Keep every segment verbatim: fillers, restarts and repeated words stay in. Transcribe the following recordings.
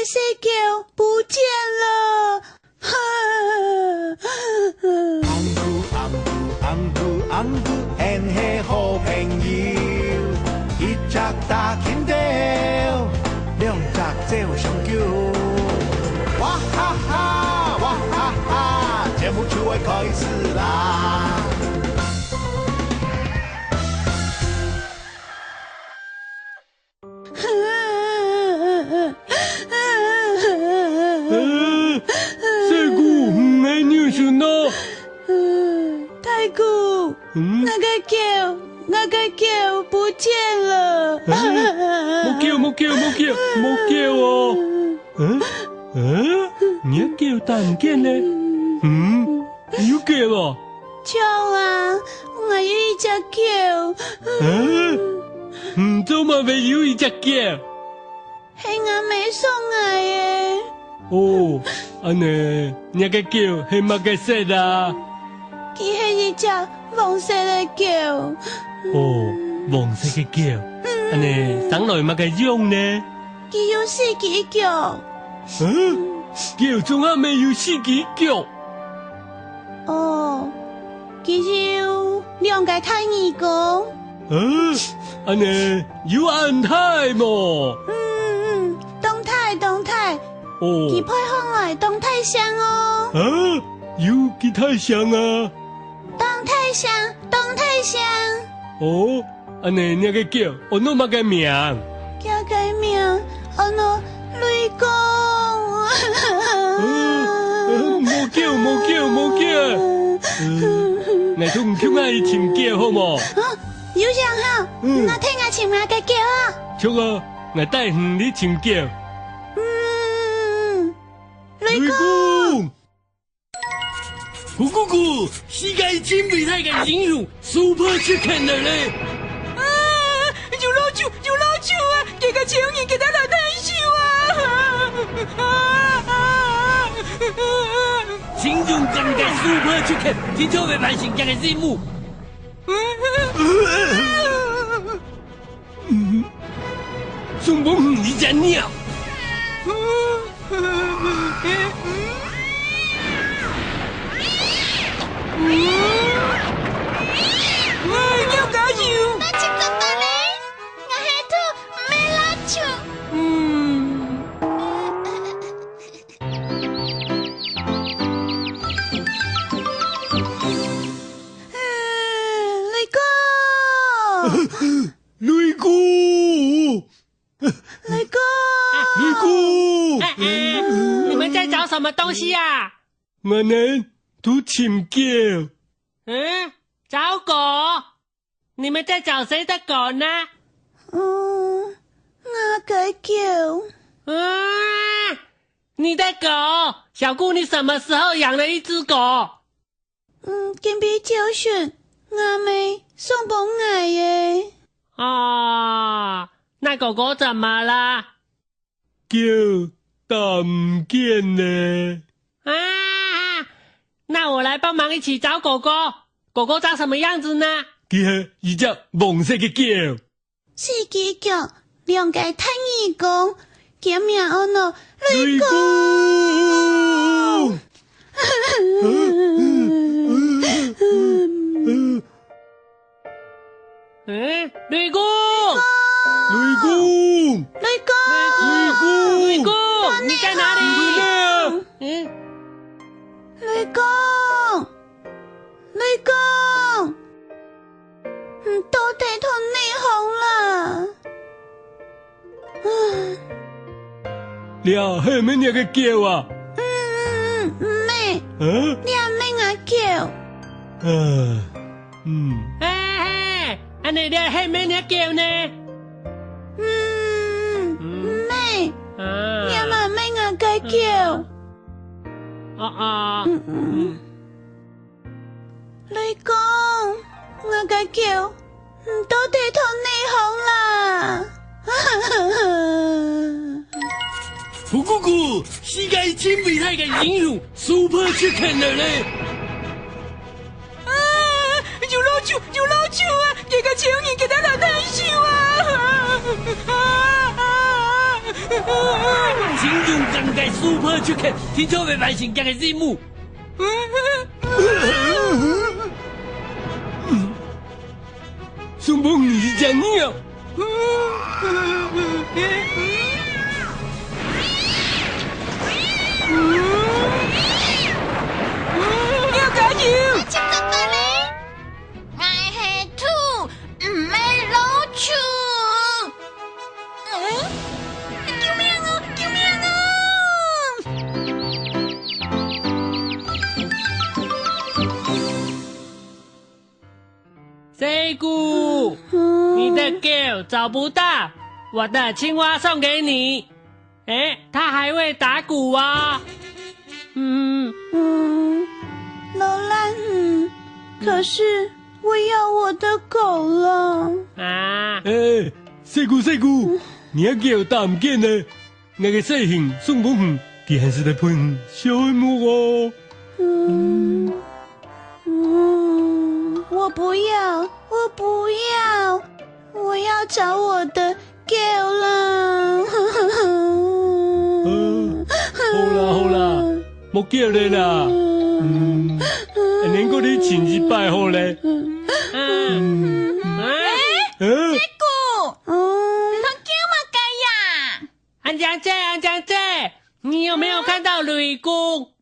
細狗不見了。紅姑，紅姑，紅姑，紅姑，𫣆係好朋友。一隻打緊鬥，兩隻走相救。哇哈哈，哇哈哈，節目就愛開始啦！ 呃，細姑，你係仰般啊？大姑，嗯？𠊎个狗，𠊎个狗不見了。呃，無狗，無狗，無狗，無狗哦。嗯？呃？你个狗打毋見咧？嗯？ 有狗哦？著啊，𠊎有一隻狗。嗯？你做麼會有一隻狗？係吾姆送𠊎个。哦，恁呢，若个狗係麼个色啊？佢係一隻黃色个狗。哦，黃色个狗。嗯。恁呢，生來麼个樣呢？佢有四支腳。嗯？狗總也會有四支腳？ 哦，佢有兩個大耳公。嗯，恁呢，有恁大無？嗯，嗯，當大，當大。哦。佢飛䟘來當大聲哦。啊，有幾大聲啊？當大聲，當大聲。哦， 恁呢，若个狗安到麼个名？厥个名安到雷公。呃，呃，無狗，無狗，無狗。呃，𠊎同你共下去尋狗好無？啊，有影好，嗯。你來𢯭𠊎尋𠊎个狗啊。著啊，𠊎帶你去尋狗。嗯，雷公。雷公！ 咕咕咕，世界盡偉大个英雄，Super Chicken來咧！啊，有老鼠，有老鼠啊！這個超人，佢等來𢯭手啊！啊，啊，啊。真勇敢个Super Chicken，真正會完成佢个任務。嗯，送分你一隻鳥。鳥加油！那請怎麼辦呢？𠊎係兔，毋係老鼠。嗯。雷公！ 雷公！雷公！雷公！哎，哎，你們在找什麼東西啊？𠊎等在尋狗。嗯？找狗？你們在找誰的狗呢？嗯，𠊎个狗。啊，你的狗？小姑，你什麼時候養了一隻狗？ 嗯，今晡朝晨，吾姆送分𠊎个。哦，那狗狗怎麼了？狗打毋見咧。啊，那我來幫忙一起找狗狗。狗狗長什麼樣子呢？佢係一隻黃色个狗。 四支腳，兩個大耳公，厥名安到雷公。雷公！嗯，雷公！雷公！雷公！雷公！雷公！你在哪裡？嗯？雷公！ 雷公，你到底在哪項啦？唉。這係毋係若个狗啊？嗯，嗯，嗯，毋係。啊？這毋係吾狗。啊，嗯。嘿，嘿，恁呢這係毋係若狗呢？嗯，嗯，毋係。啊。這嘛毋係吾个狗。啊，啊。嗯，嗯。嗯。 雷公，吾个狗，你到底在哪項啦？咕咕咕，世界盡偉大个英雄，Super Chicken來咧！啊，有老鼠，有老鼠啊！這個超人佢等來𢯭手啊！啊，啊，啊！請勇敢个Super Chicken，聽說會完成佢个任務。上班你是真樣。要加油！ 𠊎係兔，毋係老鼠。嗯？救命啊！救命啊！細姑，你的狗找不到，我的青蛙送給你。 誒，牠還會打鼓哦。嗯，嗯，老蘭，嗯，可是我要我的狗了。啊。誒，細姑，細姑，你个狗打毋見呢？𠊎个細熊送分你，佢還係在陪你笑一幕哦。嗯，嗯，我不要，我不要，我要找我的 狗啦。呃，好啦，好啦，莫叫了啦。嗯，恁樣過去親一擺好咧。嗯，嗯，嗯。誒，呃，細姑，嗯。你在叫麼个呀？安江姐，安江姐，你有沒有看到雷公？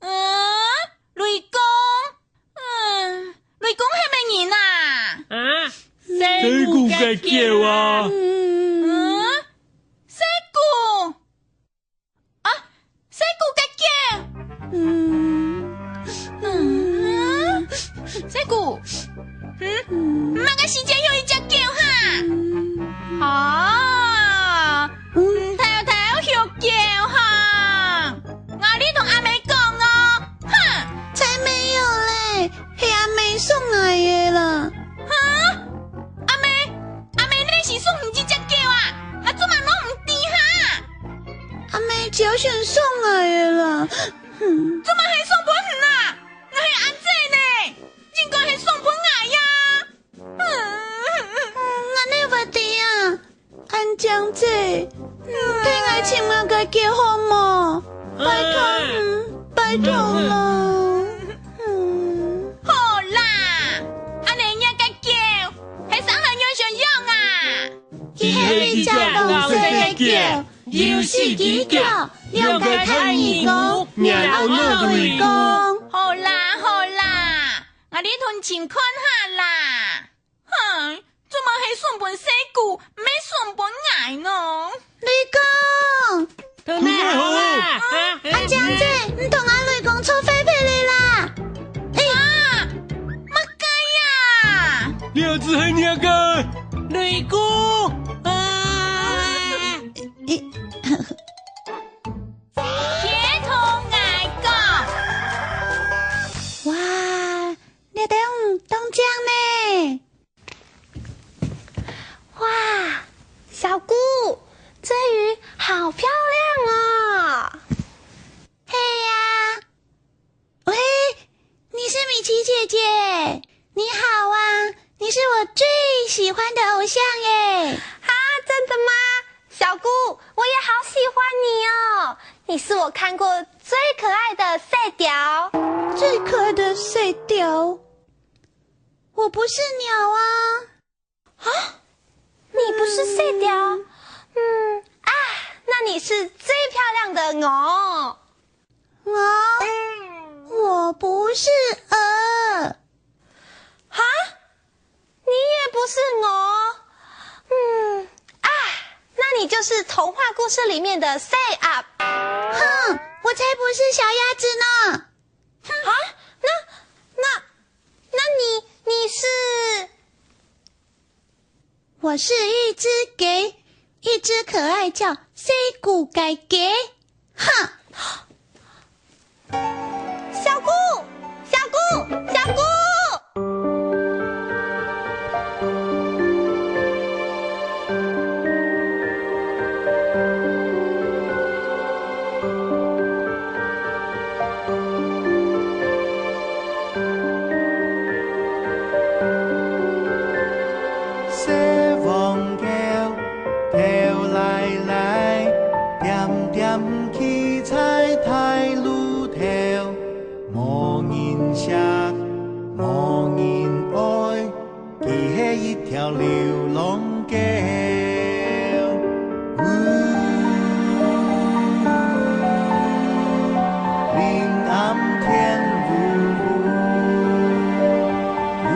嗯，雷公？嗯，雷公係麼人啊？啊，細姑个狗啊。嗯，細姑？啊，細姑个狗？嗯，嗯，細姑，嗯，麼个時節有一隻狗哈？啊，毋偷偷畜狗哈？ 𠊎哩同阿姆講哦，哼！才沒有咧，係阿姆送來个啦。哈？阿姆，阿姆哪時送你這隻狗啊？𠊎做麼攏毋知哈？阿姆只有選送來个啦。哼。做麼係送分你啊？𠊎係恁細呢，應該係送分𠊎呀。嗯，恁呢會知啊？ 安江姐，嗯，替𠊎尋𠊎个狗好無？拜託，嗯，拜託啦。嗯。好啦，恁呢若个狗係生來仰般樣啊？佢係一隻黃色个狗，有四支腳，兩個大耳公，名安到雷公。好啦，好啦，𠊎哩同尋看下啦。 哼，做麼係送分細姑，毋係送分𠊎呢？雷公！大家好啊！啊，安江姐，你同阿雷公做伙來啦！哎，啊，麼个呀？這隻係若个？雷公！啊！別同𠊎講！哇， 這兜當靚呢！哇，小姑，這魚好漂亮哦！係啊。喂，你是米奇姐姐？你好啊，你是我最喜歡的偶像耶！啊，真的嗎？小姑，我也好喜歡你哦！你是我看過最可愛的細鳥。最可愛的細鳥？ 我不是鳥啊。啊？你不是細鳥？嗯，啊，那你是最漂亮的鵝。鵝？我不是鵝。啊？你也不是鵝。嗯，啊，那你就是童話故事裡面的細鴨。哼，我才不是小鴨子呢。啊？那，那，那你，你是？我是一隻雞，一隻可愛叫細姑个雞。哼！小姑，小姑，小姑！一條流浪狗，嗚，臨暗天烏烏，嗚，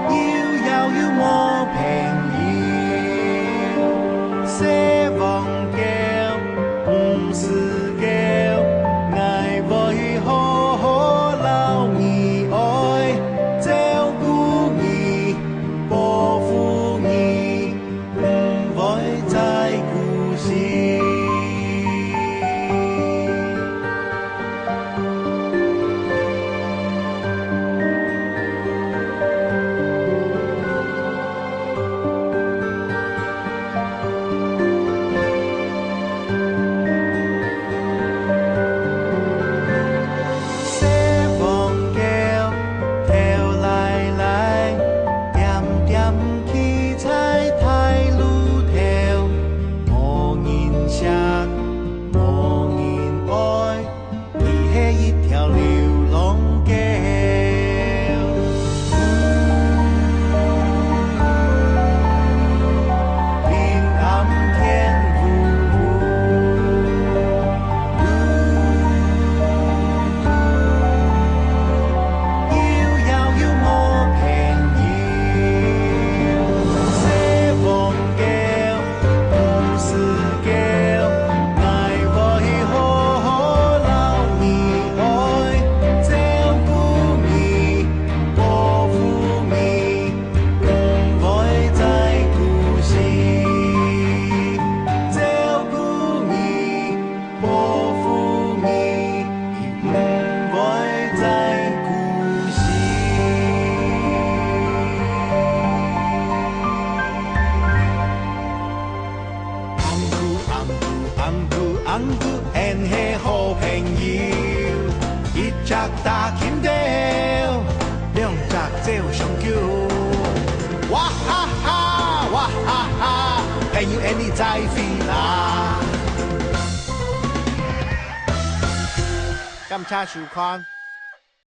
又枵又無朋友，細黃狗，毋使 狗，𠊎會好好摎你愛，照顧你，保護你，毋會再孤身。 細黃狗，頭犁犁，恬恬企在大路頭，無人惜，無人愛。 你係一條流浪狗。臨暗天烏烏，又枵又無朋友，細黃狗，毋使 狗，𠊎會好好摎你愛，照顧你，保護你，毋會再孤身。照顧你，保護你，毋會再孤身。 紅姑紅姑紅姑紅姑，𫣆係好朋友。一隻打琴頭，兩隻走相救。哇哈哈，哇哈哈，朋友，𫣆俚再會啦！感謝收看。